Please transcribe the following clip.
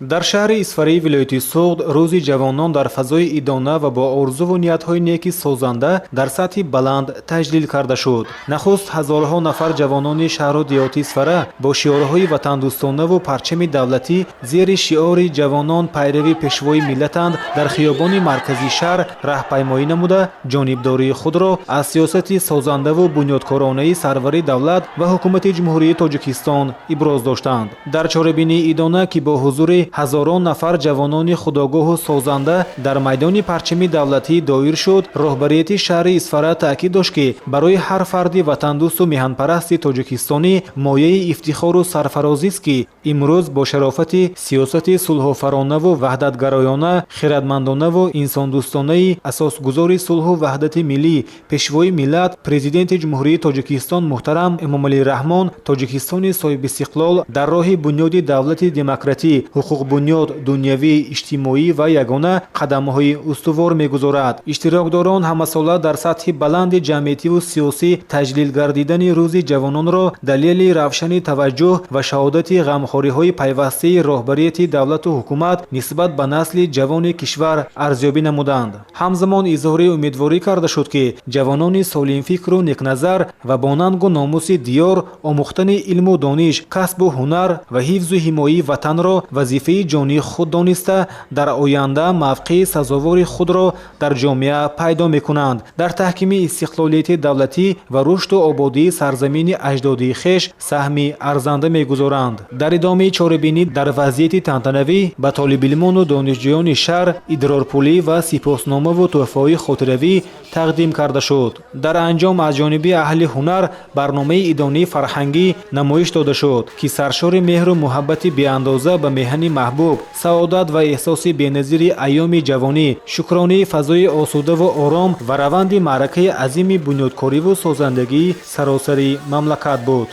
Дар шаҳри Исфараи вилояти Суғд Рӯзи ҷавонон дар фазои идона ва бо орзуву ниятҳои неки созанда дар сатҳи баланд таҷлил карда шуд. Нахуст ҳазорҳо нафар ҷавонони шаҳру деҳоти Исфара бо шиорҳои ватандӯстонаву парчами давлатӣ зери шиори «Ҷавонон пайрави пешвои миллатанд» дар хиёбони марказии шаҳр раҳпаймоӣ намуда, ҷонибдории худро аз сиёсати созандаву бунёдкоронаи сарвари давлат ва ҳукумати Ҷумҳурии Тоҷикистон иброз доштанд. Дар чорабинии идона, ки бо ҳузури ҳазорон нафар ҷавонони худогоҳу созанда дар майдони парчами давлатӣ доир шуд, роҳбарияти шаҳри Исфара таъкид дошт, ки барои ҳар фарди ватандӯсту меҳанпарасти тоҷикистонӣ мояи ифтихору сарфарозист, ки имрӯз бо шарофати сиёсати сулҳофаронаву ваҳдатгароёна, хирадмандонаву инсондӯстонаи асосгузори сулҳу ваҳдати миллӣ, пешвои миллат, Президенти Ҷумҳурии Тоҷикистон муҳтарам Эмомалӣ Раҳмон Тоҷикистони соҳибистиқлол дар роҳи бунёди давлати демократӣ, ҳуқуқбунёд, дунявӣ, иҷтимоӣ ва ягона қадамҳои устувор мегузорад. Иштирокдорон ҳамасола дар сатҳи баланди ҷамъиятиву сиёсӣ таҷлил гардидани Рӯзи ҷавононро далели равшани таваҷҷӯҳ ва шаҳодати ғамхориҳои пайвастаи роҳбарияти давлату ҳукумат нисбат ба насли ҷавони кишвар арзёбӣ намуданд. Ҳамзамон изҳори умедворӣ карда шуд, ки ҷавонони солимфикру некназар ва бо нангу номуси диёр омӯхтани илму дониш, касбу ҳунар ва ҳифзу ҳимояи ватанро вазифаи ҷонии худ дониста, дар оянда мавқеи сазовори худро дар ҷомеа пайдо мекунанд, дар таҳкими истиқлолияти давлатӣ ва рушду ободии сарзамини аҷдодии хеш саҳми арзанда мегузоранд. Дар идомаи чорабинӣ дар вазъияти тантанавӣ ба толибилмону донишҷӯёни шаҳр идрорпулӣ ва сипосномаву тӯҳфаҳои хотиравӣ тақдим карда шуд. Дар анҷом аз ҷониби аҳли ҳунар барномаи идонии фарҳангӣ намоиш дода шуд, ки саршори меҳру муҳаббати беандоза ба меҳани маҳбуб, саодат ва эҳсоси беназири айёми ҷавонӣ, шукронии фазои осудаву ором ва раванди маъракаи азими бунёдкориву созандагии саросари мамлакат буд.